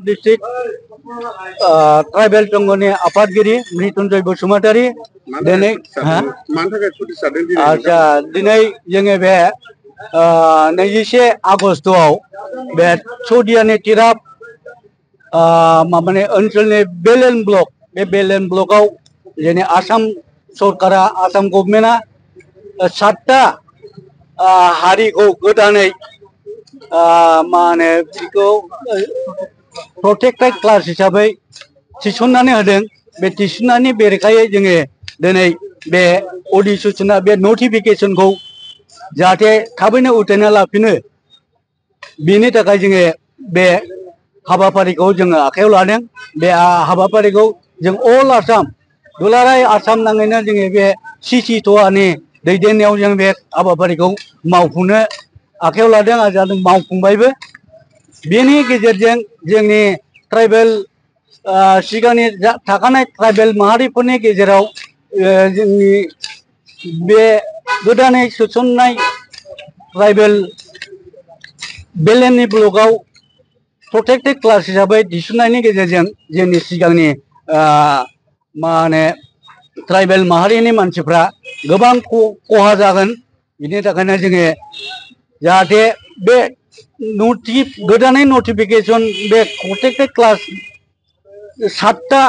District tribal टंगनि आफादगिरि मृत्युंजय बसुमतारी दिनै आच्छा दिनै जोङो बे 21 आगस्तआव बे चौदियानि तिराप माबानि ओनसोलनि बेलेन ब्लक बे बेलेन ब्लकआव जोंनि आसाम सरकारा आसाम गभर्नमेन्टआ 7टा हारिखौ गोदानै मा होनो बेखौ प्रोटेक्टेड क्लास हिसाबै थिसननानै होदों। बे थिसननायनि बेरेखायै जोङो दिनै बे अधिसूचना बे नटिफिकेशनखौ जाहाथे थाबैनो उथायना लाफिनो बेनि थाखाय जोङो बे हाबाफारिखौ जोङो आखायाव लादों। बे हाबाफारिखौ जों अल आसाम दुलाराय आसाम नाङैनो जोङो बे सिसि ट'आनि दैदेननायाव जों बे हाबाफारिखौ मावफुंनो आखायाव लादों आरो जों मावफुंबायबो। बेनि गेजेरजों जोंनि ट्राइबेल सिगांनि थाखानाय ट्राइबेल माहारिफोरनि गेजेराव जोंनि बे गोदानै सोसननाय ट्राइबेल बेलेननि ब्लकआव प्रोटेक्टेड क्लास हिसाबै थिसननायनि गेजेरजों जोंनि सिगांनि मा होनो ट्राइबेल माहारिनि मानसिफ्रा गोबां खहा जागोन। बिनि थाखायनो जोङो जाहाथे बे गोदानै नटिफिकेशन बे प्रोटेक्टेड क्लास 7टा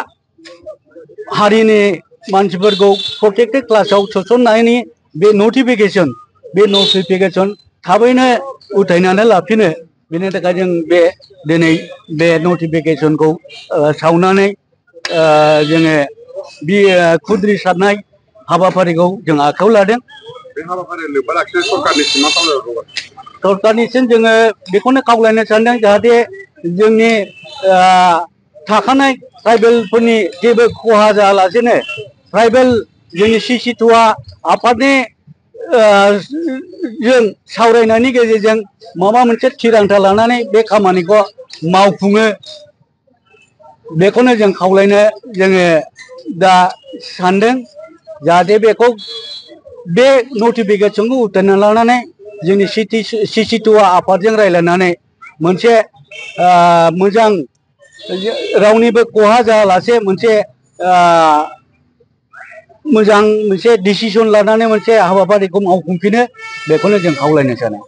हारिनि मानसिफोरखौ प्रोटेक्टेड क्लासाव सोसननायनि बे नटिफिकेशन थाबैनो उथायनानै लाफिनो बेनि थाखाय जों दिनै बे नटिफिकेशनखौ सावनानै जोङो बे खुद्रि सारनाय हाबाफारिखौ जों आखायाव लादों। बे हाबाफारियाव लोब्बा लाखिना सरकारनिसिम मा खावलायहरबावगोन? सरकारनिसिम जोङो बेखौनो खावलायनो सानदों जाहाथे जोंनि थाखानाय ट्राइबेलफोरनि जेबो खहा जायालासेनो ट्राइबेल जोंनि सिसि ट'आ आफादनि जों सावरायनायनि गेजेरजों माबा मोनसे थिरांथा लानानै बे खामानिखौ मावफुङो बेखौनो जों खावलायनो जोङो दा सानदों। जाहाथे बेखौ बे नटिफिकेशनखौ उथायना लानानै जोंनि सिसि ट'आ आफादजों रायज्लायनानै मोनसे मोजां रावनिबो खहा जायालासे मोनसे मोजां मोनसे डिसिसन लानानै मोनसे हाबाफारिखौ मावफुंफिनो बेखौनो जों खावलायनो सानो।